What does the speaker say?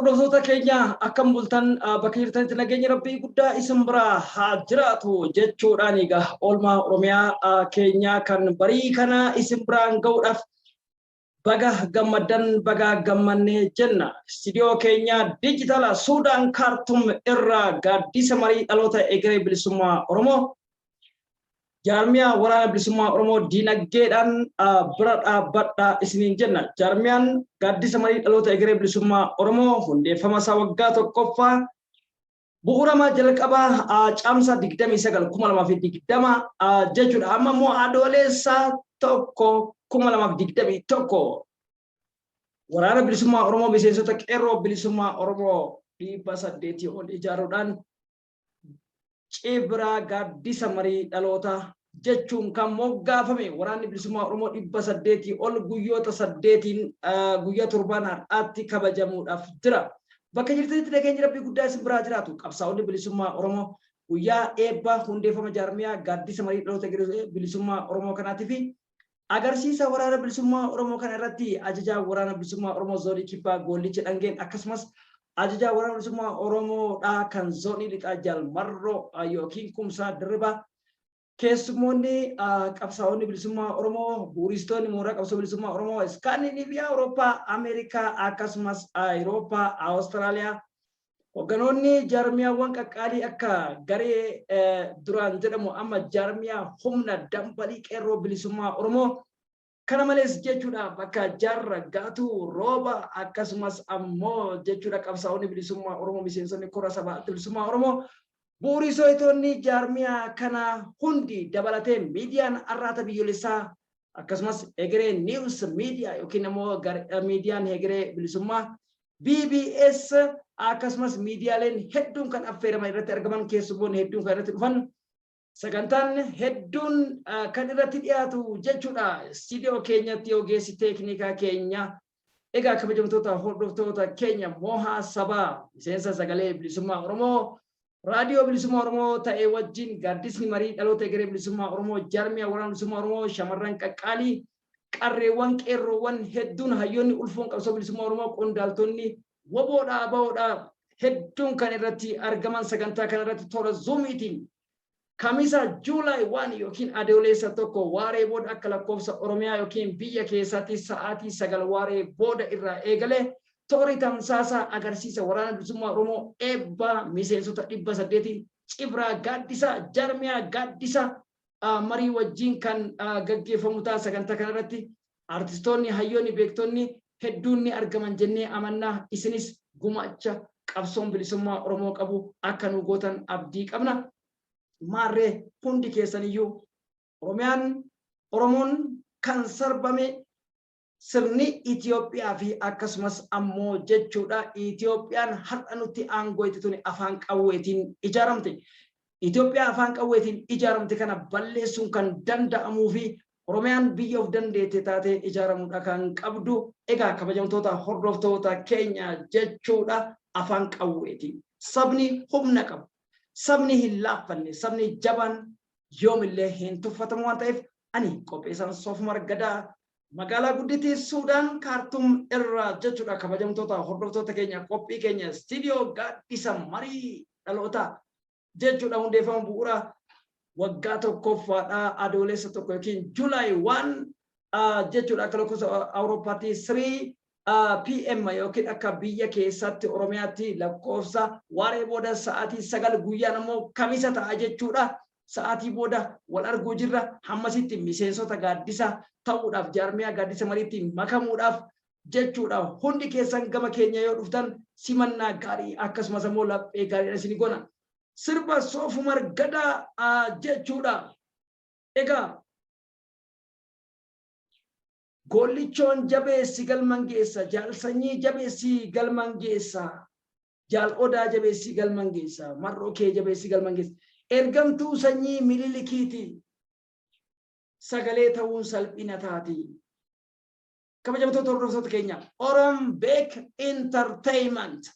Hordoftoota keenya, akkam bultan? Bakka jirtanitti nageenya Rabbii guddaa isin biraa haa jiraatu jechuudhaan, egaa oolmaa Oromiyaa keenyaa kan barii kana isin biraan ga'uudhaaf baga gammaddan, baga gammannee jenna. Istiidiyoo keenya dijitaala Suudaan Kaartum irraa gaaddisa marii dhaloota egeree bilisummaa Oromoo, jaarmiyaa Waraana Bilisummaa Oromoo diinagdeedhaan bira dhaabbadhaa isiniin jenna. Jaarmiyaan gaaddisa marii dhaloota egeree bilisummaa Oromoo hundeeffama isaa waggaa tokkoffaa bu'uurama jalqabaa caamsaa 29, 2020 jechuudha. Amma immoo Adoolessa 1, 2021 Waraana Bilisummaa Oromoo miseensota Qeerroo Bilisummaa Oromoo 800 ol ijaaruudhaan Cibraa gaaddisa marii dhaloota jechuun kan moggaafame Waraanni Bilisummaa Oromoo 800 ol guyyoota 8n guyyaa torbaan har'aatti kabajamuudhaaf jira. Bakka jirtanitti nageenyi Rabbii guddaa isin biraa jiraatu. Qabsaa'onni bilisummaa Oromoo guyyaa eebba hundeeffama jaarmiyaa gaaddisa marii dhaloota bilisummaa Oromoo kanaatii fi agarsiisa Waraana Bilisummaa Oromoo kana irratti ajajaa Waraana Bilisummaa Oromoo Zoonii Kibbaa Goollicha Dhangeen, akkasumas ajajaa Waraana Bilisummaa Oromoodhaa kan Zoonii Lixaa Jaal Marroo yookiin Kumsaa Dirribaa, keessummoonni qabsaa'onni bilisummaa Oromoo, bu'uuristoonni mooraa qabsoo bilisummaa Oromoo Iskaandinaviyaa, Awurooppaa, Ameerikaa, akkasumas Awurooppaa, Awustiraaliyaa, hogganoonni jaarmiyaawwan qaqqaalii akka garee duraan jedhamu amma jaarmiyaa humna dambalii Qeerroo Bilisummaa Oromoo, kana malees jechuudha bakka Jaarra Gaatuu Rooba, akkasumas ammoo jechuudha qabsaa'onni bilisummaa Oromoo, miseensonni kora sabaa bilisummaa Oromoo, bu'uurisoitoonni jaarmiyaa kana hundi dabalatee, miidiyaan Arraata Biyyoolessaa, akkasumas Egeree News Miidiyaa yookiin ammoo miidiyaan Egeree Bilisummaa BBS, akkasumas miidiyaaleen hedduun kan affeeraman irratti argaman, keessummoonni hedduun kan irratti dhufan, sagantaan hedduun kan irratti dhiyaatu jechuudha. Istiidiyoo keenyatti ogeessi teeknikaa keenya, egaa kabajamtoota hordoftoota keenya, Mohaa Sabaa miseensa Sagalee Bilisummaa Oromoo, Raadiyoo Bilisummaa Oromoo ta'ee wajjin gaaddisni marii dhaloota egeree bilisummaa Oromoo, jaarmiyaa Waraana Bilisummaa Oromoo, shamarran qaqqaalii, qarreewwan, qeerroowwan hedduun, hayyoonni ulfoon qabsoo bilisummaa Oromoo, qondaaltonni WBOdhaa ABOdhaa hedduun kan irratti argaman, sagantaa kana irratti toora Zoomiitiin Kamisa July 1 yookiin Adoolessa 1 waaree booda akka lakkoofsa Oromiyaa yookiin biyya keessaatti sa'aatii 9 waaree booda irraa eegalee toori tamsaasaa agarsiisa Waraana Bilisummaa Oromoo eebba miseensota 800 Cibraa gaaddisa jaarmiyaa gaaddisa marii wajjin kan gaggeeffamu ta'a. Sagantaa kanarratti artistoonni, hayyoonni, beektonni hedduun ni argaman jennee amannaa. Isinis gumaacha qabsoon bilisummaa Oromoo qabu akka nu gootan abdii qabna. Maarree hundi keessaniyyuu, Oromiyaan, Oromoon kan sarbame sirni Itoophiyaa fi akkasumas ammoo jechuudha Itoophiyaan har'a nutti aangoo itti tuni afaan qawweetiin ijaaramte. Itoophiyaa afaan qawweetiin ijaaramte kana balleessuun kan danda'amuu fi Oromiyaan biyya of dandeette taatee ijaaramuudha kan qabdu. Egaa kabajamtoota hordoftoota keenya, jechuudha afaan qawweetiin. Sabni humna qabu, sabni hin laaffanne, sabni jabaan yoomillee hin tuffatamu waan ta'eef, ani qopheessaan Soofumar Gadaa magaalaa guddittii Suudaan Kaartum irraa jechuudha, kabajamtoota hordoftoota keenya, qophii keenya istiidiyoo gaaddisa marii dhaloota jechuudha hundeeffama bu'uura waggaa tokkoffaadha Adoolessa 1 yookiin July 1 jechuudha akka lakkoofsa Awurooppaatti 3 PM yookiin akka biyya keessatti Oromiyaatti lakkoofsa waaree booda sa'aatii 9, guyyaan ammoo Kamisa ta'a jechuudha. Sa'aatii booda wal arguu jirra. Hammasitti miseensota gaaddisa ta'uudhaaf, jaarmiyaa gaaddisa mariitti makamuudhaaf jechuudha, hundi keessan gama keenya yoo dhuftan simannaa gaarii akkasumas ammoo laphee gaariidha isin goona. Sirba Soofumar Gadaa jechuudha. Egaa Goollichoon jabeessi galman geessa, Jaalsanyii jabeessi galman geessa, Jaal Odaa jabeessi galman geessa, Marroo kee jabeessi galman geessa. Ergamtuu sanyii Mililikiiti, sagalee ta'uun salphina taati. Kabajamtoota hordoftoota keenya, Orom Beek Entertainment.